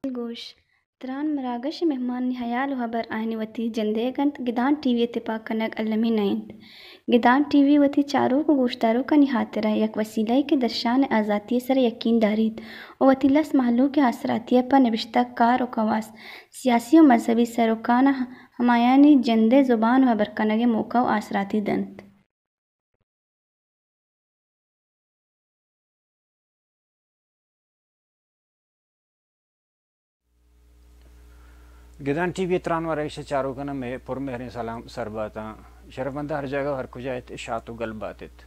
گوش، تران مراگش ءِ مہمانانی ہیال ءُ ہبر آیانی وتی جندئیگ اَنت، گدان ٹی وی ءِ تپاک کنگ المی نہ اِنت۔ گدان ٹی وی وتی چاروک ءُ گوشداروکانی ہاترا یک وسیلہ یے کہ درشان ءِ آزاتی ءِ سرا یقین داریت ءُ وتی لس مہلوک ءِ آسراتی ءَ پہ نبشتہ کار ءُ کواس، سیاسی ءُ مذہبی سروکاں ہمایانی جندئے زبان ءُ ہبر کنگ ءِ موقع ءُ آسراتی دنت۔ گدان ٹی وی ءِ تران ءُ مراگش ءِ چاروکاں مئے پرمہریں سلام سر باتاں۔ شرفمنداں، ہر جاگہ ءُ ہر کجا ات، شات ءُ گل بات ات۔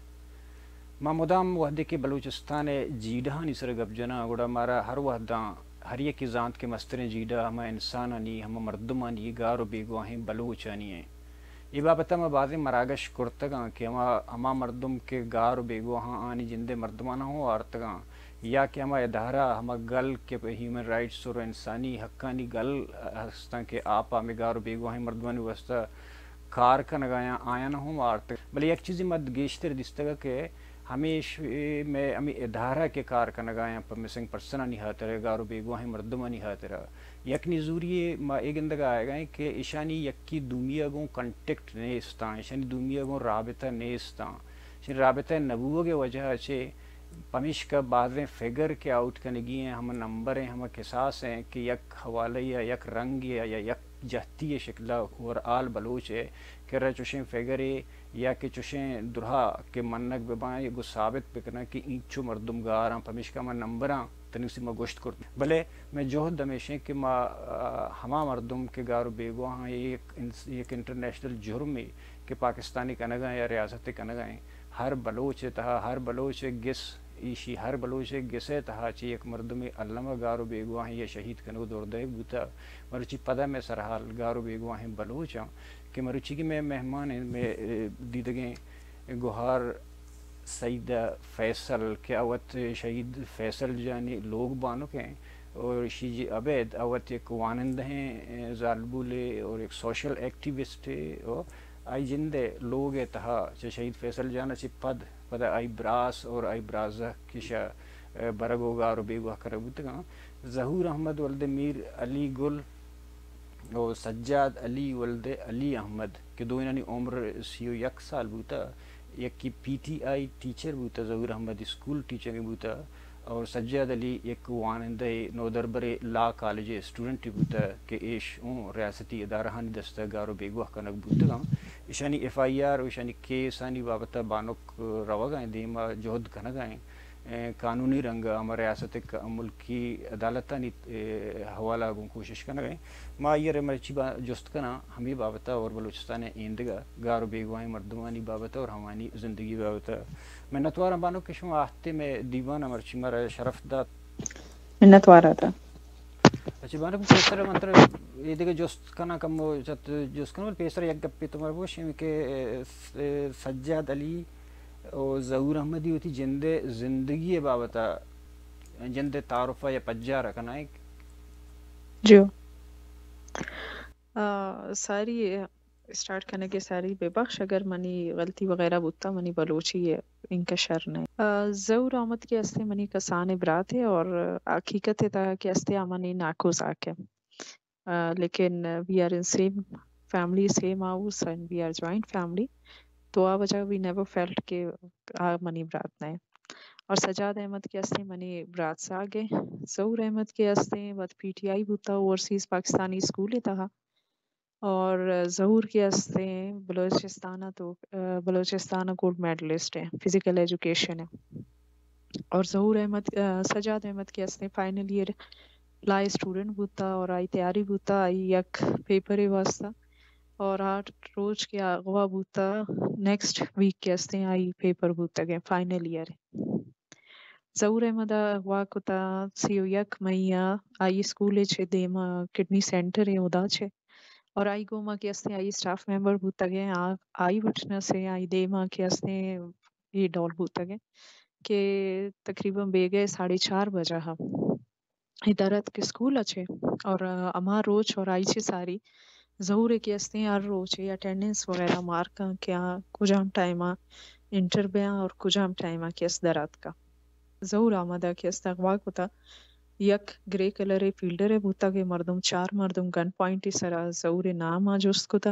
ما مدام وہدے کہ بلوچستان ءِ جیڑہانی سر ءَ گپ جناں، گڑا مارا ہر وہداں ہر یکے زانت کہ مستریں جیڑہ ہما انسانانی، ہما مردمانی، گار ءُ بیگواہیں بلوچانی ایں۔ اے بابت ءَ ما بازیں مراگش کرتگاں کہ ہما، ہما مردم کہ گار ءُ بیگواہاں، آنی جند ءِ مردماناں ہوں آرتگاں، یا کہ ہما ادارہ، ہما گل کہ پہ ہیومن رائٹس اور انسانی حقانی گل ہستاں کہ آپ ءَ ہمے گار ءُ بیگواہیں مردمانی واستہ کار کنگ ءَ آیاں، آیاں ہوں آرتگ۔ بلے یک چیزے ما گیشتر دیستگ کہ ہمیش مئے ہمے ادارہ کہ کار کنگ ءَ آیاں پہ مسنگ پرسنانی ہاترا، گار ءُ بیگواہیں مردمانی ہاترا، یک نزوری ما اے گندگ ءَ آیگ ءَ ایں کہ ایشانی یکے دومی ءَ گوں کنٹیکٹ نیست آں، ایشانی دومی ءَ گوں رابطہ نیست آں۔ ایشانی رابطہ نہ بوگ ءِ وجہ چے؟ پمیشکا بازیں فگر کہ آؤٹ کنگی ایں، ہما نمبر ایں، ہما کساس ایں کہ یک حوالہ یا یک رنگے یا یک جہتی ءِ شکل ءَ اوور آل بلوچ ءِ کرا چوشیں فگرے یا کہ چوشیں درہا کہ منگ بہ باں، گوں ثابت بہ کناں کہ اینچو مردم گار آں، پمیشکا ما نمبراں تنیگتی ما گوشت کرت۔ بلے مئے جہد ہمیش ایں کہ ما، آ، ہما مردم کہ گار ءُ بیگواہ آں، یک انس-، یک انٹرنیشنل جرمے کہ پاکستانی کنگ ءَ یا ریاست کنگ ءَ ایں، ہر بلوچ ءِ تہا، ہر بلوچ ءِ گس، ایشی ہر بلوچ ءِ گس ءِ تہا چہ یک مردمے الم ءَ گار ءُ بیگواہیں یا شہید کنگ ءُ دور دئیگ بوتگ۔ مروچی پدا مئے سرحال گار ءُ بیگواہیں بلوچ آں کہ مروچیگیں مئے مہمان ایں، مئے، اے، دیدگیں گہار سعید فیصل کہ آ وت شہید فیصل جانی لوگ بانک ایں اور ایشی جی ابید آ وت یک وانندہیں، اے، زالبولے اور یک سوشل ایکٹیوسٹے اور آئی جند ءِ لوگ ءِ تہا چہ شہید فیصل جان ءَ چہ پد، پدا آئی براس اور آئی برازک کہ شہ، اے، برگ ءُ گار ءُ بیگواہ کنگ بوتگاں۔ ظہور احمد ولد میر علی گل ءُ سجاد علی ولد علی احمد کہ دوئینانی عمر سی ءُ یک سال بوتہ، یکے پی ٹی آئی ٹیچر بوتہ، ظہور احمد اسکول ٹیچر بوتہ اور سجاد علی یک وانندہ نودربر لاء کالج ءِ اسٹوڈنٹ بوتہ کہ ایش اوں ریاستی ادارہانی دست ءَ گار ءُ بیگواہ کنگ بوتگاں۔ ایشانی ایف آئی آر ءُ ایشانی کیسانی بابت ءَ بانک روگ ءَ ایں، دیم ءَ جہد کنگ ءَ ایں۔ اے، قانونی رنگ ءَ ہما ریاست ءِ ک-، ملکی عدالتانی، اے، حوالہ ءَ گوں کوشش کنگ ءَ ایں۔ ما آئی ءَ را مرچی با-، جست کناں ہمے بابت ءَ اور بلوچستان ءِ ایندگہ گار ءُ بیگواہیں مردمانی بابت ءَ اور ہمانی زندگی بابت ءَ۔ منتواراں بانک کہ شما آہتے مئے دیوان ءَ مرچی مارا شرف دات۔ منتوار ات۔ اچھا بانک، پیسر من ترا اے دگہ جست کناں، کمو چت جست کناں، بلے پیسر یک گپے تو مارا بگوش کہ، اے، س-، اے، سجاد علی ءُ ظہور احمدی وتی جند ءِ زندگی ءِ بابت ءَ، جند ءِ تعارف ءَ یا پجار ءَ کنائینک۔ جو۔ آ، ساری اسٹارٹ کنگ ءَ ساری ببخش اگر منی غلطی وغیرہ بوتا، منی بلوچی ءَ انکا شر نہ۔ آ، ظہور احمد کہ استے منی کسانیں برات ءِ اور حقیقت ءِ تہا کہ استے آ منی ناکو زاک ءِ۔ آ، لیکن we are in same family, same house and we are joint family. تو آ وجہ we never felt کہ آ منی برات نہ۔ اور سجاد احمد کہ استے منی برات زاگ ءِ۔ ظہور احمد کہ استے وت پی ٹی آئی بوتا اوورسیز پاکستانی اسکول ءِ تہا۔ اور ظہور کہ استیں بلوچستان ءَ تو، آ، بلوچستان ءَ گولڈ میڈلسٹ ایں فزیکل ایجوکیشن ءَ۔ اور ظہور احمد، آ، سجاد احمد کہ استیں فائنل ایئر لاء اسٹوڈنٹ بوتا اور آئی تیاری بوتا آئی یک پیپر ءِ واسطہ۔ اور آ روچ کہ اغوا بوتا، نیکسٹ ویک کہ استیں آئی پیپر بوتگیں فائنل ایئر۔ ظہور احمد ءَ اغوا کتا سی و یک مئی ءَ، آئی اسکول ءِ چہ دیما کڈنی سینٹر ءِ ہدا چہ، اور آئی گوما کہ استیں آئی اسٹاف ممبر بوتگیں، آ-، آئی وٹنس ءِ، آئی دیما کہ استیں اے ڈول بوتگیں کہ تقریباً بیگہ ساڑھے چار بجہ ءَ اے در اتک اسکول ءَ چہ، اور ہما روچ اور آئی چہ ساری ظہور ءَ کہ استیں ہر روچ ءِ اٹینڈنس وغیرہ مارکاں کہ آ کجام ٹائم ءَ انٹر بیاں اور کجام ٹائم ءَ کہ است در آتکا۔ ظہور احمد ءَ کہ است اغوا کتا، یک گرے کلر ءِ فیلڈر ءِ بوتگ ءُ مردم، چار مردم گن پوائنٹ ءِ سرا ظہور ءِ نام ءَ جست کتا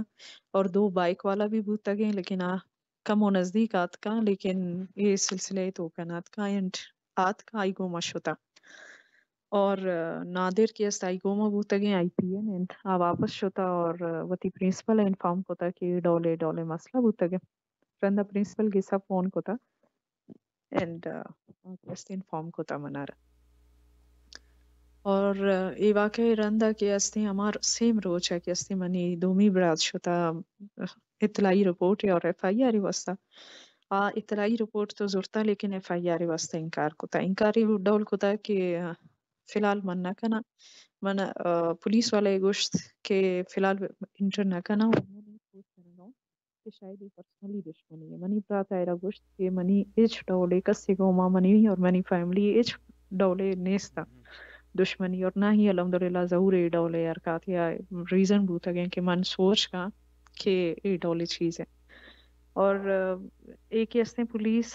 اور دو بائیک والا بھی بوتگیں، لیکن آ کمو نزدیک آتکاں، لیکن اے سلسلہ ءِ توکا نہ آتکاں، اینڈ آتکاں آئی گوما شتا۔ اور نادر کہ است آئی گوما بوتگیں، آئی پی این انت، آ واپس شتا اور وتی پرنسپل ءَ انفارم کتا کہ اے ڈول ءِ، اے ڈول ءِ مسئلہ بوتگیں۔ رندا پرنسپل گسا فون کتا اینڈ، آ، است انفارم کتا منارا۔ اور اے واقعہ رندا کہ استیں ہما سیم روچ ءَ کہ استیں منی دومی برات شتا اطلاعی رپورٹ ءِ اور ایف آئی آر ءِ واسطہ۔ آ اطلاعی رپورٹ تو زرتا، لیکن ایف آئی آر ءِ واسطہ انکار کتا۔ انکار اے ڈول کتا کہ فی الحال من نہ کناں۔ من، آ، پولیس والے گوشت کہ فی الحال انٹر نہ کناں اور من سوچ کنگا اوں کہ شاید اے پرسنلی دشمنی اے۔ منی برات ءَ ایرا گوشت کہ منی ہچ ڈولے کسے گوما، منی اور منی فیملی ہچ ڈولے نیست دشمنی، اور نہ ہی الحمدللہ ظہور اے ڈولے حرکات یا ریزن بوتگیں کہ من سوچ کاں کہ اے ڈولے چیز اے۔ اور، آ، اے کہ استیں پولیس،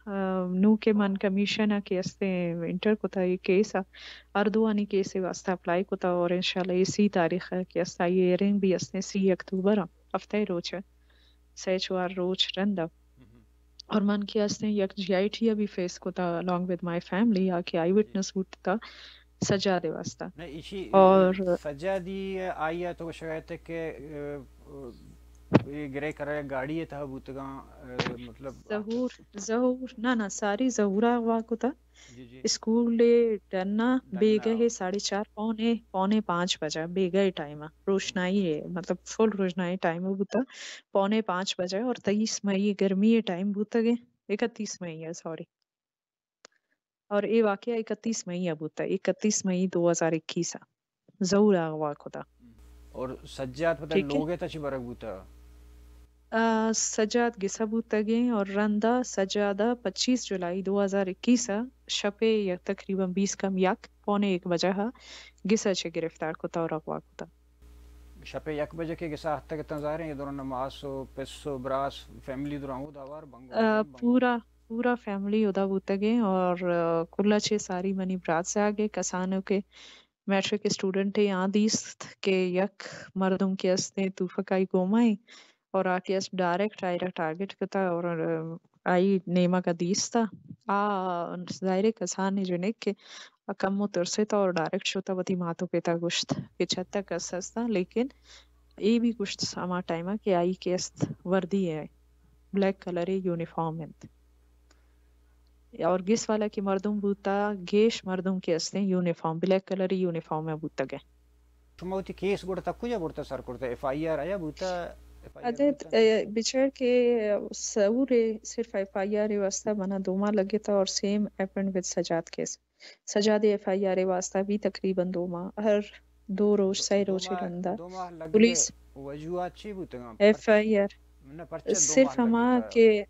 آ، نوں کہ من کمیشن ءَ کہ استیں انٹر کتا اے کیس ءَ، ہر دوانی کیس ءِ واسطہ اپلائی کتا اور انشاءاللہ اے سی تاریخ ءَ کہ است آئی ہیئرنگ بھی استیں سی اکتوبر ءَ، ہفتہ ءِ روچ ءَ، سئے چوار روچ رندا۔ اور من کہ استیں یک جی آئی ٹی ءَ بھی فیس کتا along with my family، آ کہ آئی وٹنس بوتتا سجاد ءِ واسطہ۔ نہ، ایشی، اور سجادی آئی ءَ تو شکایت کہ، آ، اے گرے کرے گاڑی ءِ تہا بوتگاں، آ، مطلب ظہور، ظہور، نہ، نہ، ساری ظہور ءَ اغوا کتا۔ جی، جی۔ اسکول ءِ ڈنا ڈنا۔ بیگہ ءِ ساڑھے چار، پونے، پونے پانچ بجہ، بیگہ ءِ ٹائم ءَ، روشنائی ءَ، مطلب فل روشنائی ٹائم ءَ بوتا، پونے پانچ بجہ، اور تئیس مئی گرمی ءِ ٹائم بوتگیں، اکتیس مئی ءَ، سوری۔ اور اے واقعہ اکتیس مئی ءَ بوتا، اکتیس مئی دو ہزار اکیس ءَ۔ ظہور ءَ اغوا کتا۔ اور سجاد پدا ٹھیک ہے۔ لوگ ءِ تہا چی برگ بوتا؟ آ، سجاد گسا بوتگیں اور رندا سجاد ءَ پچیس جولائی دو ہزار اکیس ءَ شپ ءِ یک تقریباً بیست کم یک، پونے ایک بجہ ءَ گسا چہ گرفتار کتا اور اغوا کتا۔ شپ ءِ یک بجہ کہ گسا اتکگ اتاں، ظاہر ایں، اے دوران ماس و پس و براس فیملی دوران اودا ہوار بنگو آ، بنگو۔ پورا، پورا فیملی اودا بوتگیں اور، آ، کلا چہ ساری منی برات زاگ ءِ کسانو کہ میٹرک اسٹوڈنٹ ءَ آ دیست کہ یک مردم کہ استیں توفک آئی گوما ایں اور آ کہ است ڈائریکٹ آئرا ٹارگٹ کتا اور آئی نیمگ ءَ دیستا۔ آ ظاہر ایں کسانیں جنک کہ کمو ترستا اور ڈائریکٹ شتا وتی مات و پتا گوشت کہ چھتا کس ہستا، لیکن اے بھی گوشت ہما ٹائم ءَ کہ آئی کہ است وردی اے، بلیک کلر ءِ یونیفارم انت۔ اور گس والا کہ مردم بوتا، گیش مردم کہ استیں یونیفارم، بلیک کلر ءِ یونیفارم ءَ بوتگ ایں۔ شما وتی کیس گڑا تا کجا برتا سر کرتا؟ ایف آئی آر آیا بوتا؟ ایف آئی آر ادت، بوتا؟ اے، بچار کہ ظہور ءَ صرف ایف آئی آر ءِ واسطہ منا دو ماہ لگتا اور سیم ہیپنڈ ود سجاد کیس۔ سجاد ءِ ایف آئی آر ءِ واسطہ بھی تقریباً دو ماہ، ہر دو روچ، دو، سئے دو روچ ءِ ماہ، رندا دو ماہ لگگ ءِ پولیس وجوہات چی بوتگاں؟ ایف آئی آر نہ، پرچہ دو صرف ماہ ہما لگتا؟ کہ،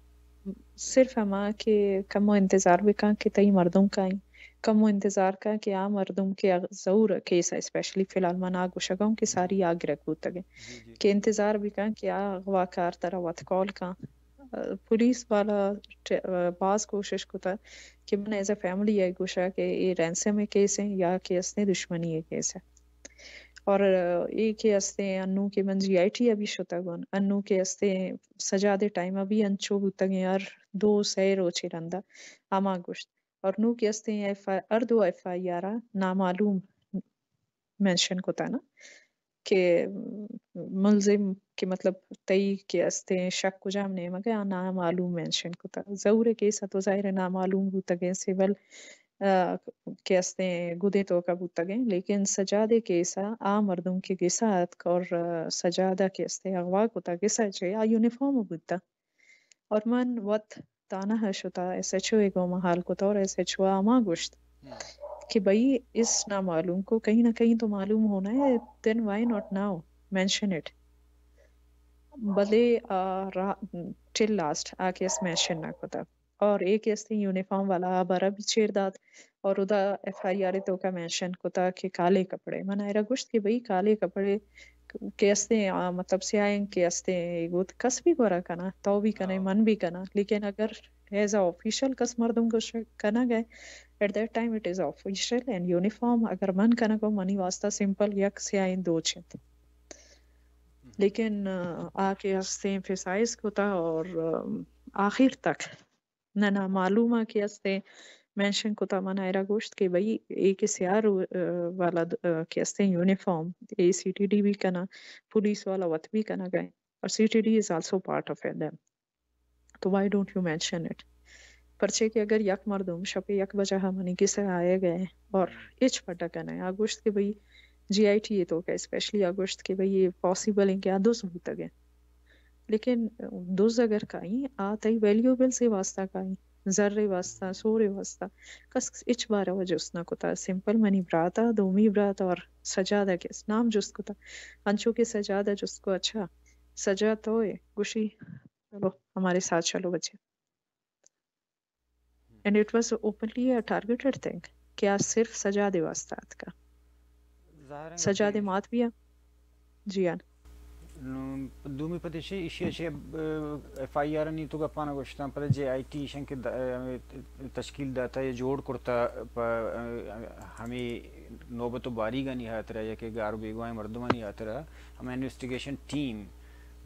صرف ہما کہ کمو انتظار بکن کہ تئی مردم کائیں، کمو انتظار کن کہ آ مردم کہ ظہور کیس ءَ، اسپیشلی فی الحال من آ گوشگاں کہ ساری آ گرگ بوتگیں، جی، جی۔ کہ انتظار بکن کہ آ اغواکار ترا وت کال کن۔ پولیس والا ٹ-، باز کوشش کتا کہ من ایز اے فیملی ءَ گوشا کہ اے رینسم ءِ کیس ایں یا کہ استیں دشمنی ءِ کیس ایں۔ اور اے کہ استیں انوں کہ من جی آئی ٹی ءَ بھی شتگ اوں، انوں کہ استیں سجاد ءِ ٹائم ءَ بھی انچو بوتگیں، ہر دو سئے روچ ءِ رندا ہما گوشت۔ اور نوں کہ استیں ایف آئی، ہر دو ایف آئی آر ءَ نامعلوم مینشن کتا نا کہ ملزم کہ مطلب تئی کہ استیں شک کجام نیمگ ءَ، آ نامعلوم مینشن کتا۔ ظہور ءِ کیس ءَ تو ظاہر ایں نامعلوم بوتگیں، سول کہ استیں گدیں توکا بوتگیں، لیکن سجادے کیسا آ مردم کہ گسا اتک اور سجادہ کہ استیں اغوا کتا، گسا چے آ یونیفارم بوتا۔ اور من وت تانہ شتا، ایس ایچ او ء گوما حال کتا اور ایس ایچ او ہما گوشت کہ بھئی، اس نامعلوم کو کہیں نہ کہیں تو معلوم ہونا ہے، then why not now mention it؟ بلے ٹل لاسٹ آ کیس مینشن نہ کتا۔ اور اے کہ استیں یونیفارم والا آ بارا بھی چیر دات اور ادا ایف آئی آر توکا مینشن کتا کہ کالے کپڑے۔ من آئرا گوشت کہ بھئی، کالے کپڑے کہ استیں، آ، مطلب سیاہیں کہ استیں، اے گوت کس بھی گورا کنا، تو بھی کنے، من بھی کنا، لیکن اگر ایز اے آفیشل کس مردم گوش کنگ ء، at that time it is official and uniform۔ اگر من کنگ ء، منی واسطہ سمپل یک سیاہیں دوچ انت۔ لیکن آ، آ کہ استیں ایمفیسائز کتا اور آ، آخر تک نہ، نہ، معلوم ء کہ استیں مینشن کتا۔ من آئرا گوشت کہ بھئی، اے کہ سیاہ رو-، آ، والا د-، آ، کہ استیں یونیفارم، اے سی ٹی ڈی بھی کنا، پولیس والا وت بھی کنا گئے، اور C T D is also part of them۔ تو why don't you mention it؟ پرچے کہ اگر یک مردم شپے یک بجہ منی کسے آئے گئے اور ہچ پٹا کنے، آ گوشت کہ بھئی، جے آئی ٹی ء توکا اسپیشلی آ گوشت کہ بھئی، اے پاسیبل ہیں کہ آ دز بوتگ ہیں۔ لیکن دز اگر کائیں، آ تئی ویلیوبلز ء واسطہ کائیں، زر ء واسطہ، سور ء واسطہ، کس ہچ بارہ ء جست نہ کتا۔ سمپل منی برات ء، دومی برات ء اور سجاد ء کس نام جست کتا۔ انچو کہ سجاد ء جست کو، اچھا سجاد تو ئے؟ گوشی، چلو ہمارے ساتھ چلو بچے۔ And it was openly a targeted thing کہ آ صرف سجاد ء واسطہ اتکا۔ ظاہر ہے سجاد ء مات بھی آ۔ جی ہاں۔ نو، دومی پد ایشی، ایشی چہ، آ، ایف آئی آر انی تو گپانا گوشتاں، پدا جے آئی ٹی ایشاں کہ د-، آ، تشکیل داتا یا جوڑ کرتا پہ، آ، ہمیں نوبت و باریگانی ہاترا یا کہ گار و بیگواہیں مردمانی ہاترا ہمیں انویسٹیگیشن ٹیم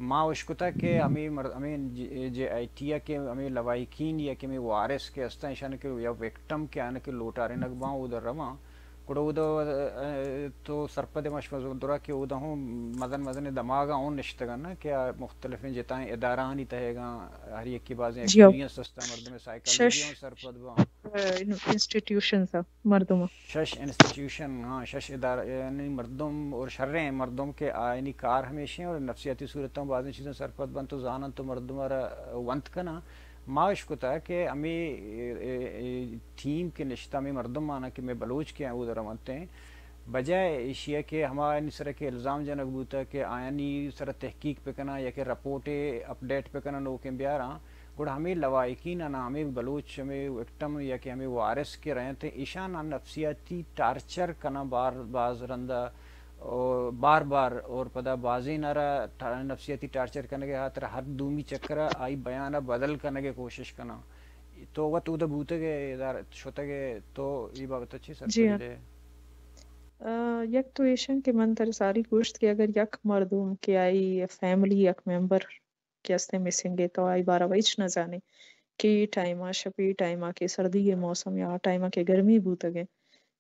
ما اشکتا کہ ہمیں مر-، ہمیں جے، جے آئی ٹی یا کہ ہمیں لواحقین یا کہ ہمیں وارث کہ استاں، ایشان کہ یا وکٹم کہ آن کہ لوٹارینگ باں، اودا رواں۔ گڑا اودا، آ، تو سرپد مش مزدورا کہ اودا ہوں مزن مزن دماغا ہوں نشتگن نا کہ آ مختلفیں جتائیں ادارہانی تہیگاں ہر یکی بازیں جی ہو۔ ایکسپیرینس استاں، مردم سائیکالوجی شش۔ ہوں سرپد باں۔ آ، ان-، انسٹیٹیوشنز آ مردم۔ شش انسٹیٹیوشن، ہاں، شش ادارہ، یعنی مردم اور شریں مردم کہ آئینی کار ہمیشیں اور نفسیاتی صورتوں بازیں چیزیں سرپد بنت تو زانن تو مردم را ونت کنا۔ ما اشکتا کہ ہمیں، اے، اے، اے، ٹیم کے نشتہ ہمیں مردم آنا کہ میں بلوچ کے ہیں، وہ در ونت ہیں۔ بجائے ایشی ہے کہ ہما انی سر کے الزام جنگ بوتا کہ آیانی سر تحقیق پہ کنا یا کہ رپورٹ اپڈیٹ پہ کنا نوکیں بیاراں۔ گڑا ہمے لواحقین آناں، ہمے بلوچ، ہمے وکٹم یا کہ ہمے وارث کہ رہینت، ایشاناں نفسیاتی ٹارچر کناں بار، باز رندا، او، بار بار اور پدا بازینارا ٹا-، نفسیاتی ٹارچر کنگے ہاترا ہر دومی چکرا آئی بیانا بدل کنگے کوشش کناں۔ تو وت اودا بوتگے، ادار-، شتگے، تو ای بابت چی سرپدی دے؟ آ، یک تو ایشن کہ من تر ساری گوشت کہ اگر یک مردم کہ آئی فیملی یک ممبر کہ استیں مسنگ ء، تو آئی باروا ہچ نہ زانے کہ اے ٹائم ء، شپ اے ٹائم ء کہ سردی ء موسم یا آ ٹائم ء کہ گرمی بوتگ ء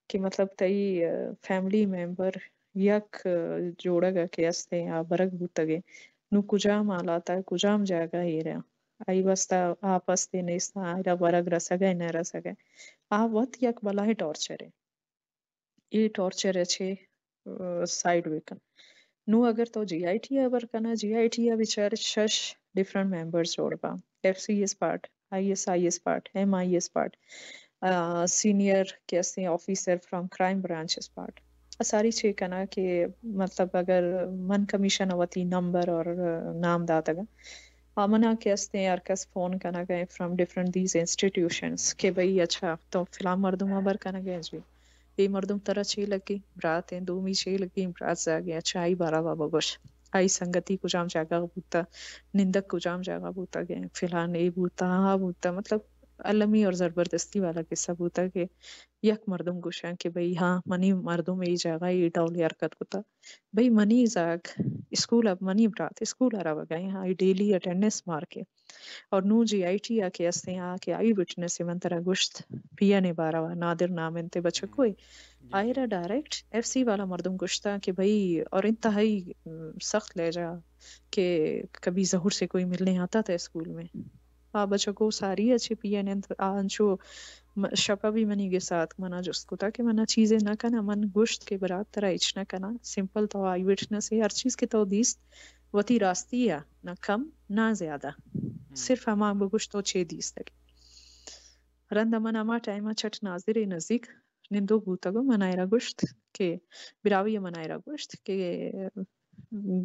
کہ مطلب تئی، آ، فیملی ممبر یک، آ، جوڑگ ء کہ استیں آ برگ بوتگ ء، نوں کجام حالات ء کجام جاگہ ایر ء، آئی واسطہ آپ استیں نیست، آئرا برگ رسگ ء نہ رسگ ء، آ وت یک بلاہیں ٹارچر ء۔ اے ٹارچر ء چہ، آ، سائیڈ بکن۔ نوں اگر تو جے آئی ٹی ء ہبر کنئے، جے آئی ٹی ء بچار شش ڈفرنٹ ممبرز جوڑ باں۔ F C S part, I S I S part, M I S part, ah, senior کہ استیں officer from crime branches part. آ ساری چے کناں کہ مطلب اگر من کمیشن ء وتی نمبر اور نام داتگ ء، آ منا کہ استیں ہر کس فون کنگ ء فرام ڈفرنٹ دیز انسٹیٹیوشنز کہ بھئی اچھا تو فلاں مردم ء ہبر کنگ ء جی۔ اے مردم ترا چے لگی؟ برات ایں، دومی چے لگی؟ برات زاگیں۔ اچھا، آئی باروا بگوش۔ آئی سنگتی کجام جاگہ بوتا؟ نندگ کجام جاگہ بوتا گئے؟ فلان اے بوتا، آ بوتا۔ مطلب، المی اور زبردستی والا قصہ بوتا کہ یک مردم گوشاں کہ بھئی ہاں، منی مردم اے جاگہ اے ڈول حرکت کتا۔ بھئی منی زاگ اسکول اب منی برات اسکول ء روگ ء، آئی ڈیلی اٹینڈنس مارک ء۔ اور نوں جے آئی ٹی ء کہ استیں آ کہ آئی وٹنس ء من ترا گوشت، پی این ء باروا نادر نام انت بچکوئے۔ آئرا ڈائریکٹ ایف سی والا مردم گوشتا کہ بھئی، اور انتہائی، م، سخت لہجہ کہ کبھی ظہور سے کوئی ملنے آتا تھا اسکول میں۔ آ بچکو ساری ءَ چہ پی این این ءَ انچو م-، شپ ءَ بھی منی گس ءَ اتک، من ءَ جست کتا کہ من ءَ چیزے نہ کناں، من گوشت کہ برات ترا ہچ نہ کناں، سمپل تو آئی وٹنس ئے، ہر چیز کہ تو دیست وتی راستی ءَ، نہ کم نہ زیادہ، صرف ہما بگوش تو چے دیستگ۔ رند ءَ من ہما ٹائم ءَ چٹ نادر ءِ نزیک نندوک بوتگ ءُ من ءَ را گوشت کہ براہوئی ءَ من ءَ را گوشت کہ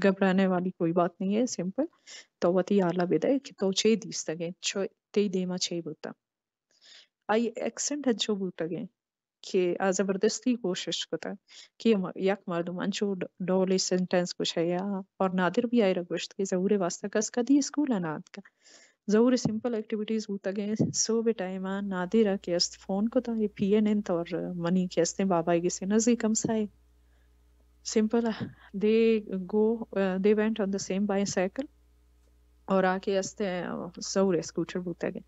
گھبرانے والی کوئی بات نہیں ہے، سمپل تو وتی حال ءَ بدئے کہ تو چے دیستگ ئے، چو-، تئی دیم ءَ چے بوتگ۔ آئی ایکسنٹ انچو بوتگ ئے کہ آ زبردستی کوشش کتگ کہ م-، یک مردم انچو ڈ-، ڈولے سنٹنس گوشئے یا، اور نادر بھی آئی را گوشت کہ ظہور ءِ واستہ کس کدی اسکول ءَ نہ اتکگ۔ ظہور ءِ سمپل ایکٹیویٹیز بوتگ ئے، صبح ءِ ٹائم ءَ نادر ءَ کہ است فون کتگ، اے پی این این اور منی کہ استیں بابا ءِ گس ءِ نزیک ہمسائے۔ Simple, they go, uh, they went on the same bicycle. اور آ کہ استیں، ظہور ءِ اسکوٹر بوتگ ئے۔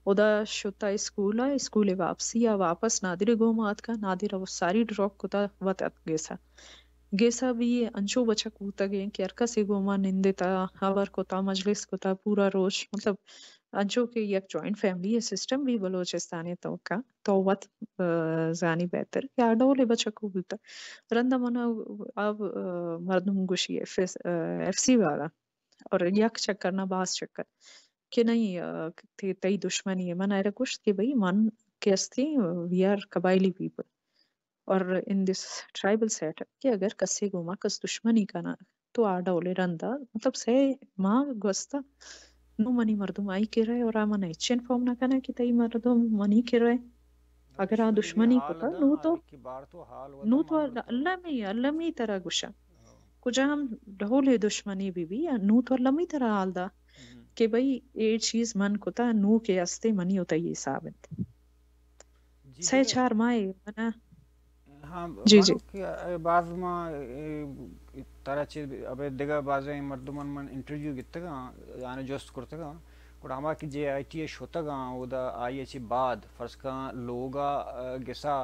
اودا شتا اسکول ءَ، اسکول ءِ واپسی ءَ واپس نادر ءِ گوما اتکا، نادر ءَ ساری ڈراپ کتا، وت اتک گس ءَ۔ گس ءَ بھی انچو بچک بوتگ ئے کہ ہر کس ءِ گوما نندتا، ہبر کتا، مجلس کتا، پورا روچ، مطلب، انچو کہ یک جوائنٹ فیملی ءِ سسٹم بھی بلوچستان ءِ توکا تو وت، آ، زانی بہتر کہ آ ڈول ءِ بچکو بوتگ۔ رند ءَ من ءَ آ، آ، مردم گوشی ایف ایس، آ، ایف سی والا، اور یک چکر نہ باز چکر کہ نہیں، آ، تئی، تئی دشمنی ئے۔ من ءَ را گوشت کہ بھئی من کہ استیں، we are قبائلی پیپل۔ اور ان دس ٹرائبل سیٹ اپ کہ اگر کسے گوما کس دشمنی کناں تو آ ڈولے رندا، مطلب، سئے ماہ گوستا نوں منی مردم آئی کرا اے اور آ من ہچ انفارم نہ کناں کہ تئی مردم منی کرا اے۔ اگر آ دشمنی کتا نوں تو، نوں تو المی، المی ترا گوشاں۔ کجام ڈولے دشمنی بی بی، نوں تو المی ترا حال دا کہ بھئی اے چیز من کتا، نوں کہ استے منی و تئی حساب انت۔ سئے چار ماہ ءَ من ءَ۔ ہاں، جی، جی۔ بانک، اے، باز ما، اے، ترا چہ ابید دگہ بازیں مردمان من انٹرویو گتگاں، آیاں جست کرتگاں، گڑا ہما کہ جے آئی ٹی ءَ شتگاں، اودا آئی ءَ چہ بعد، فرض کن لوگ ءَ، اے، گسا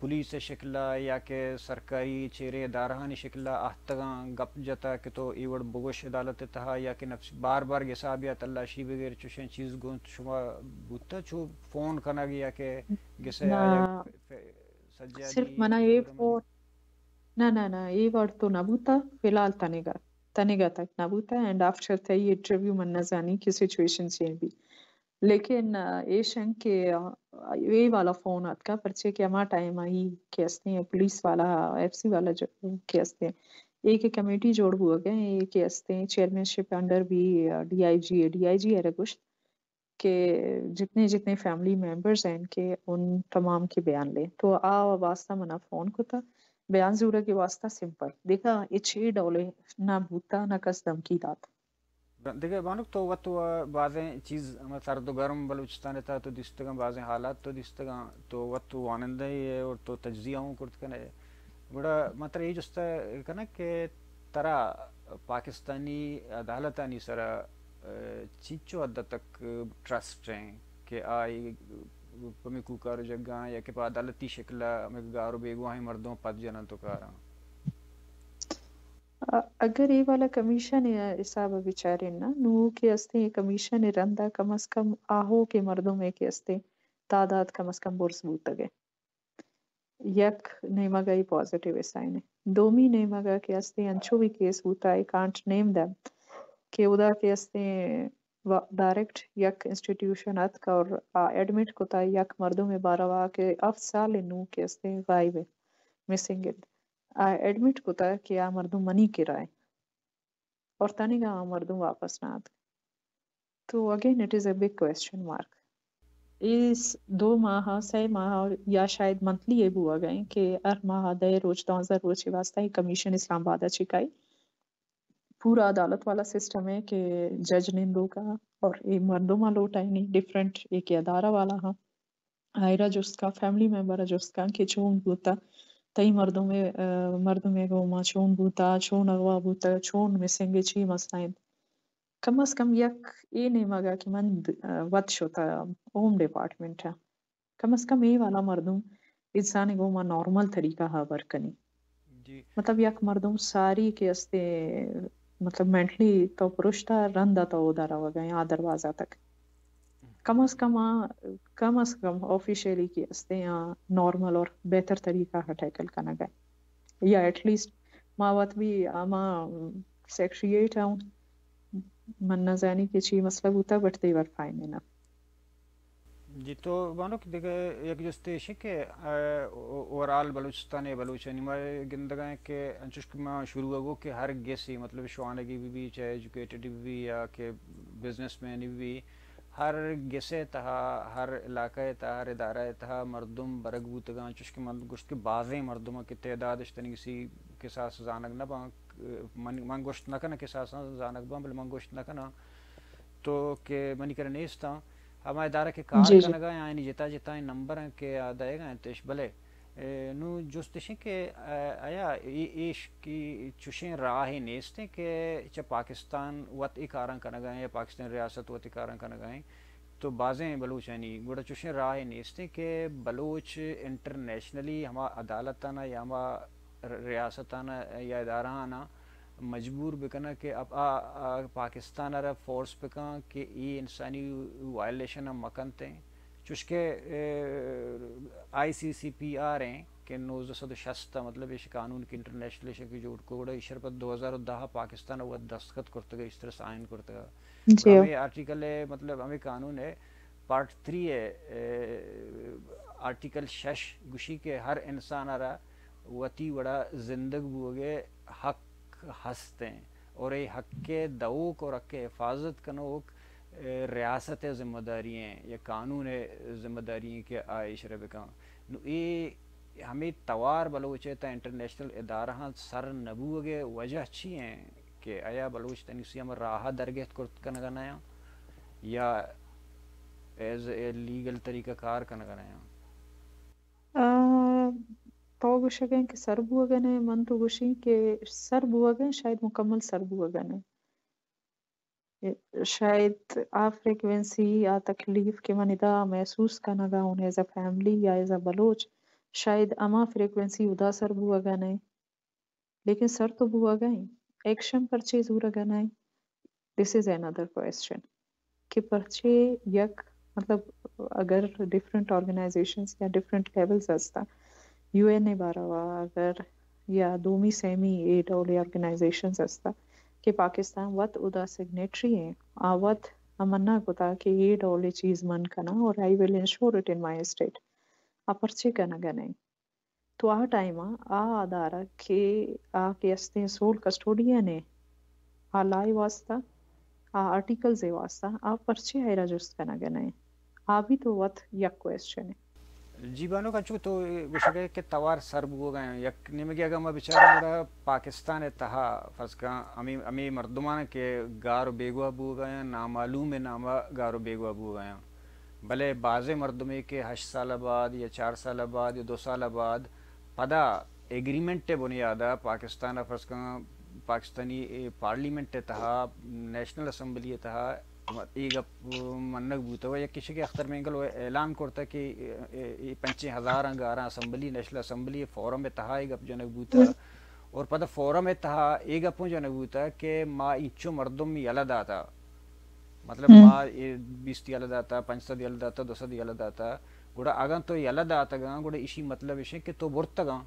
پولیس ءِ شکل ءَ یا کہ سرکاری چیریں ادارہانی شکل ءَ آہتگاں، گپ جتا کہ تو اے وڑ بگوش عدالت ءِ تہا، یا کہ نفس بار بار گسا بیا تلاشی بگر چوشیں چیز گوں شما بوتہ، چو فون کنگ یا کہ گسے آ یک ف-، ف-، سجادی صرف منا اے فون، نہ، نہ، نہ، اے وڑ تو نہ بوتہ، فی الحال تنگا، تنگا تک نہ بوتہ، اینڈ آفٹر تئی انٹرویو من نہ زانی کہ سچویشن چے بی۔ لیکن، آ، ایش انت کہ، آ، اے والا فون آتکا، پرچے کہ ہما ٹائم آئی کہ استیں پولیس والا، ایف سی والا جو کہ استیں، اے کہ کمیٹی جوڑ بوگے، اے کہ استیں چیئرمین شپ انڈر بی، ah, D I G, D I G ءَ را گوشت کہ جتنے جتنے فیملی ممبرز ہیں کہ ان تمام کے بیان لیں۔ تو آ واسطہ منا فون کتا، بیان زورگ ءِ واسطہ سمپل۔ دیکھا، اے چے ڈولے نہ بوتا، نہ کس دھمکی دات۔ دگہ بانک تو وت و بازیں چیز ہمے سرد و گرم بلوچستان ءِ تہا تو دیستگاں، بازیں حالات تو دیستگاں، تو وت وانندہ ئے اور تو تجزیہ ہوں کرت کنے۔ گڑا من ترا اے جست ءَ کناں کہ ترا پاکستانی عدالتانی سرا، اے، چینچو حد تک ٹرسٹ ہیں کہ آ اے پمے کوکار و جگاں یا کہ پہ عدالتی شکل ءَ ہمے گار و بیگواہیں مردم پد جننت و کاراں؟ ا-، اگر اے والا کمیشن ءِ حساب ءَ بچاریں نا، نوں کہ استیں اے کمیشن ءِ رند ءَ کم از کم آہو کہ مردم ءِ کہ استیں تعداد کم از کم برز بوتگ ءِ۔ یک نیمگ ءَ اے پازیٹیو ءِ سائن ءِ۔ دومی نیمگ ءَ کہ استیں انچو بھی کیس بوتا، I can't name them، کہ اودا کہ استیں و-، ڈائریکٹ یک انسٹیٹیوشن اتک اور آ ایڈمٹ کتا یک مردم ءِ باروا کہ ہفت سال ءَ نوں کہ استیں غائب ءِ، مسنگ ءِ۔ آ ایڈمٹ کتا کہ آ مردم منی کرا ءِ اور تنیگا آ مردم واپس نہ آتک۔ تو again it is a big question mark. اے س-، دو ماہ، سئے ماہ یا شاید منتھلی اے بوگا ایں کہ ہر ماہ دہ روچ، دوازدہ روچ ءِ واسطہ اے کمیشن اسلام آباد ءَ چکائی۔ پورا عدالت والا سسٹم ہے کہ جج نندوکا اور اے مردم ءَ لوٹائینی، ڈفرنٹ ایک ادارہ والا ہاں۔ آئرا جست کن، فیملی ممبر ءَ جست کن کہ چون بوتا، تئی مردم ءِ، آ، مردم ءِ گوما چون بوتا، چون اغوا بوتا، چون مسنگ ءِ، چی مسئلہ انت۔ کم از کم یک اے نیمگ ءَ کہ من د-، آ، وت شتا ہوم ڈپارٹمنٹ ءَ، کم از کم اے والا مردم انسان ءِ گوما نارمل طریقہ ءَ ہبر کنی۔ جی۔ مطلب یک مردم ساری کہ استے، مطلب مینٹلی تو پرشتا رندا تو اودا روگا یا دروازہ تک۔ کم از کم آ، کم از کم آفیشلی کہ ہستیں آ نارمل اور بہتر طریقہ ءَ ٹیکل کنگ ءَ، یا ایٹ لیسٹ ما وت بھی ہما سیکریٹ ہوں، من نہ زانی کہ چی مسئلہ بوتا، بٹ دے ور فائن انف۔ جی، تو بانک دگہ یک جستے ایش کہ، آ، او-، اوورآل بلوچستان ءِ بلوچانی ما گندگا ایں کہ انچوش کہ ما شروع ءَ گو کہ ہر گسے، مطلب، شوانگی بہ بی، چاہے ایجوکیٹڈ بہ بی یا کہ بزنس مین بہ بی، ہر گس ءِ تہا، ہر علاقہ ءِ تہا، ہر ادارہ ءِ تہا مردم برگ بوتگاں، چوش کہ من گوشت کہ بازیں مردم کہ تعداد اش تنیگسی کساس زانگ نہ باں، من، من گوشت نہ کناں کساساں زانگ باں، بلے من گوشت نہ کناں تو کہ منی کرا نیستاں۔ ہما ادارہ کہ کار جی، جی۔ کنگا ایں، آیانی جتا جتائیں نمبر ایں کہ آ دئیگا انت اش، بلے اے، نوں جست اش انت کہ، اے، آیا اے، ایش کہ چوشیں راہے نیست انت کہ چہ پاکستان وت اے کاراں کنگا ایں یا پاکستان ریاست وت اے کاراں کنگا ایں، تو بازیں بلوچانی گڑا چوشیں راہے نیست انت کہ بلوچ انٹرنیشنلی ہما عدالتانا یا ہما ر-، ریاستانا یا ادارہانا مجبور بکناں کہ اب آ، آ پاکستان ءَ را فورس بکن کہ اے انسانی وائلیشن ءَ مکنت ایں۔ چوشکہ، اے، آئی سی سی پی آر ایں کہ نوزدہ سد و شست ءَ، مطلب، ایش قانون کہ انٹرنیشنل ایش کہ جوڑ کو، گڑا ایشر پد دو ہزار و دہ ءَ پاکستان ءَ وت دستخط کرتگ، ایشتر سائن کرتگ۔ جی۔ ہمے آرٹیکل ءِ، مطلب، ہمے قانون ءِ پارٹ تھری ءِ، اے، آرٹیکل شش گوشی کہ ہر انسان ءَ را وتی وڑا زندگ بوگ ءِ حق ہست ایں اور اے حق ءِ دئوک اور حق ءِ حفاظت کنوک، اے، ریاست ءِ ذمہ داری ایں یا قانون ءِ ذمہ داری ایں کہ آ ایشرا بکن۔ نوں اے ہمے توار بلوچ ءِ تاں انٹرنیشنل ادارہاں سر نہ بوگ ءِ وجہ چی ایں کہ آیا بلوچ تنیگسی ہما راہ ءَ درگیت کرت کنگ ءَ نہ اں یا ایز اے لیگل طریقہ کار کنگ ءَ نہ اں؟ آ، تو گوشگ ءَ ئے کہ سر بوگ ءَ نہ ایں، من تو گوشیں کہ سر بوگ ءَ ایں، شاید مکمل سر بوگ ءَ نہ ایں۔ شاید آ فریکوینسی، آ تکلیف کہ من ادا محسوس کنگ ءَ اوں ایز اے فیملی یا ایز اے بلوچ، شاید ہما فریکوینسی ادا سر بوگ ءَ نہ ایں۔ لیکن سر تو بوگ ءَ ایں، ایکشن پرچے زورگ ءَ نہ ایں؟ This is another question. کہ پرچے یک، مطلب، اگر ڈفرنٹ آرگنائزیشنز یا ڈفرنٹ لیولز ہستا، یو این ءِ باروا اگر یا دومی سیمی اے ڈولیں آرگنائزیشنز ہستا کہ پاکستان وت ادا سگنیٹری ایں، آ وت تمنا کتا کہ اے ڈولیں چیز من کناں اور I will ensure it in my state، آ پرچے کنگ ءَ نہ ایں؟ تو آ ٹائم ءَ آ ادارہ کہ آ کہ استیں سول کسٹوڈین ءِ، آ لا ءِ واسطہ، آ آرٹیکلز ءِ واسطہ، آ پرچے آئرا جست کنگ ءَ نہ ایں؟ آ بھی تو وت یک کوئسچن ایں۔ جی بانک، انچو تو گوشگ ءَ ئے کہ توار سر بوگ ءَ ایں، یک نیمگے اگاں ما بچاراں گڑا پاکستان ءِ تہا فرض کن ہمے، ہمے مردمان کہ گار و بیگواہ بوگ ءَ ایں، نامعلوم ءِ نام ءَ گار و بیگواہ بوگ ءَ ایں۔ بلے بازیں مردمے کہ ہشت سال ءَ بعد یا چار سال ءَ بعد یا دو سال ءَ بعد پدا ایگریمنٹ ءِ بنیاد ءَ پاکستان ءَ فرض کن پاکستانی، اے، پارلیمنٹ ءِ تہا، نیشنل اسمبلی ءِ تہا اے گپ منگ بوتگ و یک کسے کہ اختر مینگل ءَ اعلان کرتگ کہ اے، اے، اے پنچیں ہزاراں گاراں اسمبلی، نیشنل اسمبلی فورم ءِ تہا اے گپ جنگ بوتگ اور پدا فورم ءِ تہا اے گپ اوں جنگ بوتگ کہ ما اینچو مردم یلہ داتگ۔ مطلب، ہم۔ ما اے بیست یلہ داتا، پنچ سد یلہ داتا، دو سد یلہ داتا۔ گڑا اگاں تو یلہ داتگاں، گڑا ایشی مطلب ایش کہ تو برتگاں۔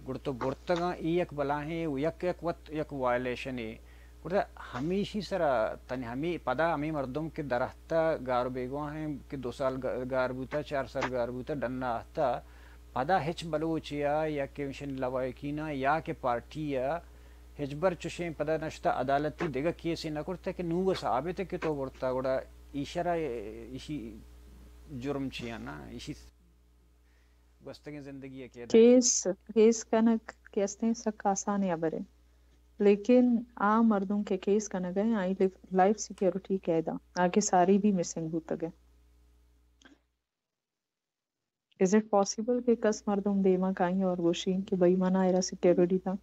گڑا تو برتگاں، ای یک بلاہیں و یک، یک وت یک وائلیشنے۔ گڑا ہمیشی سرا تن ہمے پدا ہمے مردم کہ درہتا گار و بیگواہ ہیں کہ دو سال گا-، گار بوتا، چار سال گار بوتا، ڈنا آہتا، پدا ہچ بلوچے آ یا کہ مشن لوائکینا یا کہ پارٹی آ ہچبر چشیں پدا نشتہ عدالتی دگہ کیسے نہ کرتہ کہ نوں ثابت ہے کہ تو برتا، گڑا ایشرا ایشی جرم چیاں نا، ایشی گوستگیں زندگی ہے کہ کیس، کیس کنگ کہ استیں سک آسان ہبرے، لیکن آ مردم کہ کیس کنگ ء آئی لائف سیکیورٹی قید آ، آ کہ ساری بھی مسنگ بوتگ ہے۔ Is it possible کہ کس مردم دیما کائیں اور گوشیں کہ بھئی من آئرا سیکیورٹی داں،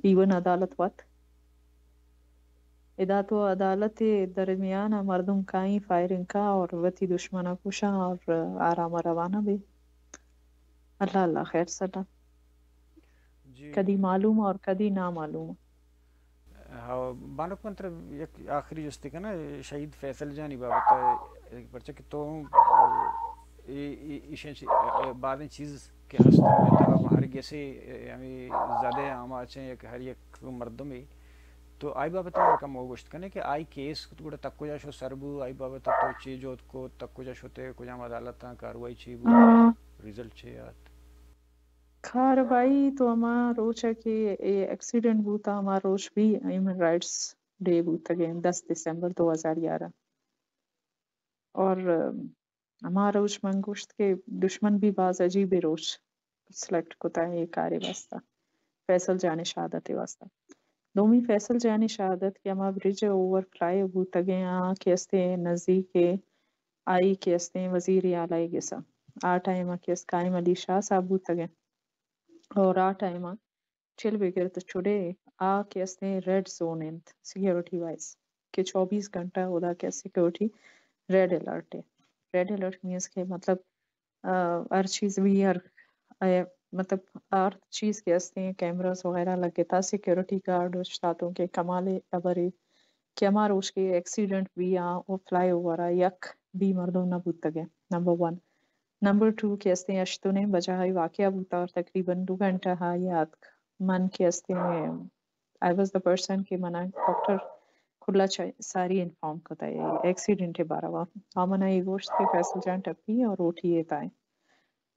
ایون عدالت وت؟ ادا تو عدالت درمیان مردم کائیں فائرنگ کا اور وتی دشمنا کشاں اور آرام روانہ بے۔ اللہ اللہ خیر سلا۔ جی۔ کدی معلوم اور کدی نامعلوم۔ ہاں۔ بانک، من ترا یک آخری جستے کناں، شہید فیصل جانی بابت ءَ، پرچہ کہ تو ہم، اے، اے، ایشاں چی-، اے، بازیں چیز کہ ہست انت، ہر گسے، اے، ہمیں زدہ آماچیں یک، ہر یک مردمے۔ تو آئی بابت ءَ کم گوشت کنے کہ آئی کیس گڑا تک کجا شو سر بو، آئی بابت ءَ تو چی جہد کو، تک کجا شتے، کجام عدالتاں کاروائی چی بو، آ۔ رزلٹ چی آت؟ کاروائی تو ہما روچ ءَ کہ اے ایکسیڈنٹ بوتا، ہما روچ بھی ہیومن رائٹس ڈے بوتگیں، دس دسمبر دو ہزار گیارہ۔ اور ہما روچ من گوشت کہ دشمن بھی باز عجیب روچ سلیکٹ کتا اے کارے واسطہ، فیصل جان ءِ شہادت ءِ واسطہ۔ دومی فیصل جان ءِ شہادت کہ ہما برج اوور فلائی بوتگیں، آ کہ استے نزدیک آئی کہ استیں وزیر اعلیٰ ءِ گسا۔ آ ٹائم ءَ کہ است قائم علی شاہ صاحب بوتگیں۔ اور آ ٹائم ءَ چل بگر تو چڑے آ کہ استیں ریڈ زون انت سیکیورٹی وائز، کہ چوبیس گھنٹہ اودا کہ سیکیورٹی ریڈ الرٹ ہے۔ ریڈ الرٹ مینز کہ مطلب، آ، ہر چیز بھی ہر، اے، مطلب ہر چیز کہ استیں کیمراز وغیرہ لگتا، سیکیورٹی گارڈ اشتاتوں کہ کمال ابرے کہ ہما روچ کہ ایکسیڈنٹ بی آ او فلائی اوور آ یک بی مردم نہ بوتگے، نمبر ون۔ نمبر ٹو کہ استیں ہشت و نیم بجہ آئی واقعہ بوتا اور تقریباً دو گھنٹہ آئی آتک۔ من کہ استیں، آئی واز دا پرسن کہ منا ڈاکٹر کھلا چا-، ساری انفارم کتا اے ایکسیڈنٹ باروا۔ آ منا اے گوشت کہ فیصل جان ٹپی اور روٹی اے تائیں۔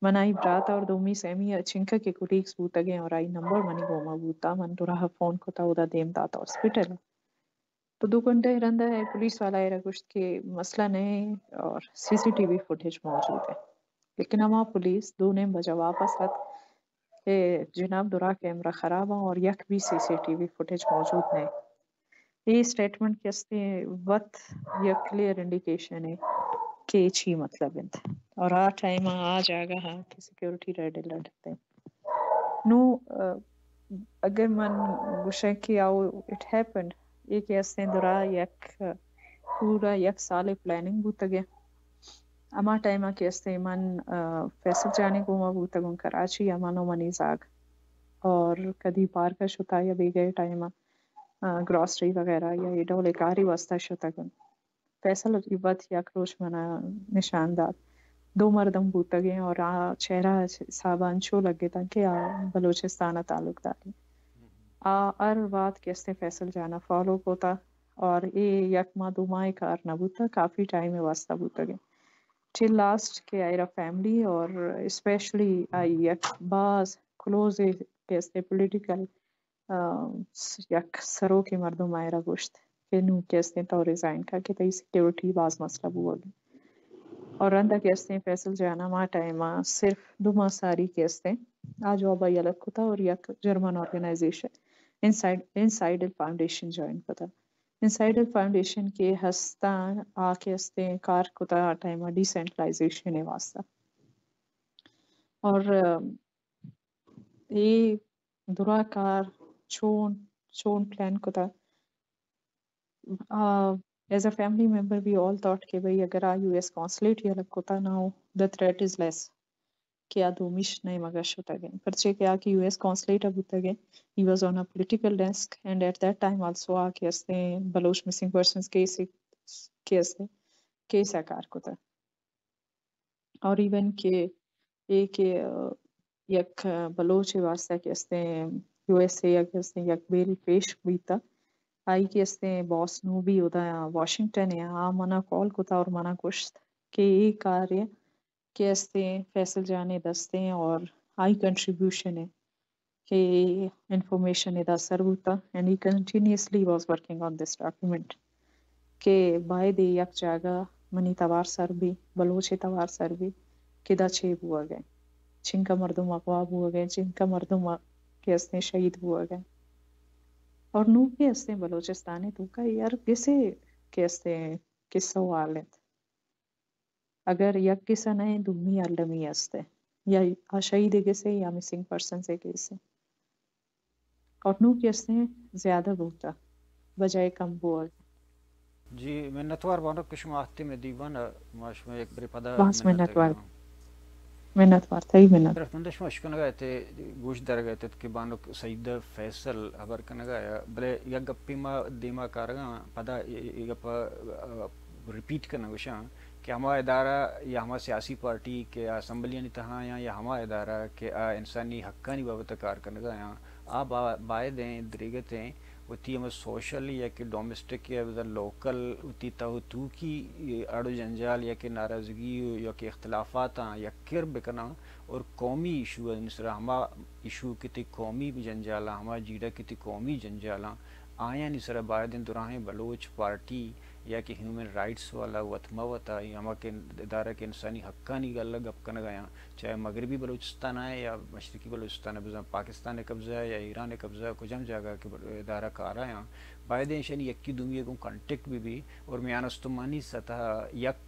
من آئی برات اور دومی سیمی چنکا کہ کولیگز بوتگیں اور آئی نمبر منی گوما بوتا، من دراہ فون کتا، اودا دیم داتا ہاسپٹل۔ تو دو گھنٹہ رندا ہے پولیس والا ایرا گوشت کہ مسئلہ نہیں اور سی سی ٹی وی فوٹیج موجود ہے۔ لیکن ہما پولیس دو نیم بجہ واپس آت کہ جناب، دراہ کیمرہ خراب ہیں اور یک بھی سی سی ٹی وی فوٹیج موجود نہیں۔ اے اسٹیٹمنٹ کہ استیں وت یک کلیئر انڈیکیشن ہے کہ اے چی مطلب انت۔ اور آ ٹائم آ جاگہ ہا کہ سیکیورٹی ریڈ الرٹ تے۔ نو، آ، اگر من گوشاں کہ ہاؤ اٹ ہیپنڈ، اے کہ استیں درا یک، پورا یک سال پلاننگ بوتگے۔ ہما ٹائم کہ استیں من، آ، فیصل جانی گوما بوتگوں کراچی، ہما نو منی زاگ۔ اور کدی پارک شتا یا بیگئے ٹائم، آ، گراسری وغیرہ یا اے ڈول کاری واسطہ شتگوں۔ فیصل وت یک روچ منا نشان دات۔ دو مردم بوتگیں اور آ چہرہ حسابا انچو لگتاں کہ آ بلوچستان ء تعلق داری۔ آ ہر وہد کہ استیں فیصل جانا فالو کتا اور اے یک ماہ دو ماہ کار نہ بوتا، کافی ٹائم واسطہ بوتگیں۔ ٹل لاسٹ کہ آئرا فیملی اور اسپیشلی آئی یک باز کلوز کہ استیں پولیٹیکل آ، س-، یک سروکیں مردم آئرا گوشت کہ نوں کہ استیں تو ریزائن کا کہ تئی سیکیورٹی باز مسئلہ بوگ۔ اور رندا کہ استیں فیصل جان ہما ٹائم ء صرف دو ماہ ساری کہ استیں آ جاب ء یلہ کتا اور یک جرمن آرگنائزیشن انسائیڈ، انسائیڈل فاؤنڈیشن جوائن کتا۔ انسائیڈل فاؤنڈیشن کہ ہستاں آ کہ استیں کار کتا آ ٹائم ء ڈیسینٹرلائزیشن ء واسطہ۔ اور، آ، اے درا کار چون، چون پلان کتا۔ آ، as a family member we all thought کہ بھئی اگر آ یو ایس قونصلیٹ یلہ کتا now the threat is less کہ آ دومیش نیمگا شتگیں۔ پرچے کہ آ کہ یو ایس قونصلیٹ بوتگیں، he was on a political desk and at that time also آ کہ استیں بلوچ مسنگ پرسنز کیس کہ استیں، کیس ء کار کتا۔ اور ایون کہ اے کہ، آ، یک بلوچ ء واسطہ کہ استیں یو ایس اے ء کہ استیں یک بیل پیش بیتا، آئی کہ استیں باس نوں بھی ادا واشنگٹن ء آ منا کال کتا اور منا گوشت کہ اے کار ء کہ استیں فیصل جان ء دستیں اور آئی کنٹریبیوشن ء کہ انفارمیشن ادا سر بوتا and he continuously was working on this document کہ باید اے یک جاگہ منی توار سر بی، بلوچ توار سر بی کہ دا چے بوگ ء، چنکا مردم اغوا بوگ ء، چنکا مردم کہ استیں شہید بوگ ء۔ اور نوں کہ استیں بلوچستان ء توکا ہر گسے کہ استیں قصہ و حال انت۔ اگر یک گسا نہ انت، دومی المی است ہے۔ یا آ شہید گسے یا مسنگ پرسنز گسے۔ اور نوں کہ استیں زیادہ بوتا، بجائے کم بوگ۔ جی، منتوار بانک کہ شما آتے میں دیوان، ما شما یک برے پدا باز منت منتوار۔ کریں۔ منت وار، تئی منت۔ درخت بندش ما اشکنگا ات، گوش درگا ات کہ بانک سعیدہ فیصل ہبر کنگا یا، بلے یک گپے ما دیما کارگا، پدا اے گپ ریپیٹ کنگا گوشاں کہ ہما ادارہ یا ہما سیاسی پارٹی کہ آ اسمبلیانی تہا یا، یا ہما ادارہ کہ آ انسانی حقانی بابت کار کنگا یا، آ با-، باید ہیں دریگت ہیں وتی ہمے سوشل یا کہ ڈومیسٹک یا بزاں لوکل وتی تہ و توکی اڑ و جنجال یا کہ ناراضگی یا کہ اختلافاتاں یک کر بکناں اور قومی ایشو آنی سرا، ہما ایشو کہ تی قومی جنجالاں، ہما جیڑہ کہ تی قومی جنجالاں، آیانی سرا باید انت دراہیں بلوچ پارٹی یا کہ ہیومن رائٹس والا وت مہ وتا، ہما کہ ادارہ کہ انسانی حقانی گل گپ کنگا یاں، چاہے مغربی بلوچستان ء یا مشرقی بلوچستان ء، بزاں پاکستان ء قبضہ ء یا ایران ء قبضہ ء، کجام جاگہ کہ بل-، ادارہ کار ء آں، باید ایشانی یکی دومی ء گوں کانٹیکٹ بہ بی اور میان استمانی سطح ء یک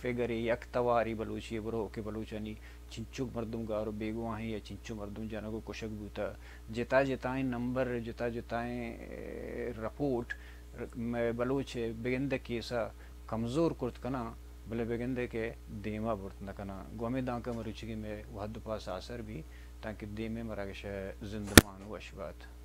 فگر ء یک توارے بلوچی ء برو کہ بلوچانی چنچو مردم گار و بیگواہیں یا چنچو مردم جنگ و کشگ بوتہ، جتا جتائیں نمبر، جتا جتائیں، اے، رپورٹ مئے بلوچ ء بگندہ کیس ء کمزور کرت کناں، بلے بگندے کہ دیما برت نہ کناں۔ گوں ہمے دانکہ مروچیگیں مئے وھد و پاس آسر بی، تانکہ دیمے مراگش ء زندمان وش بات۔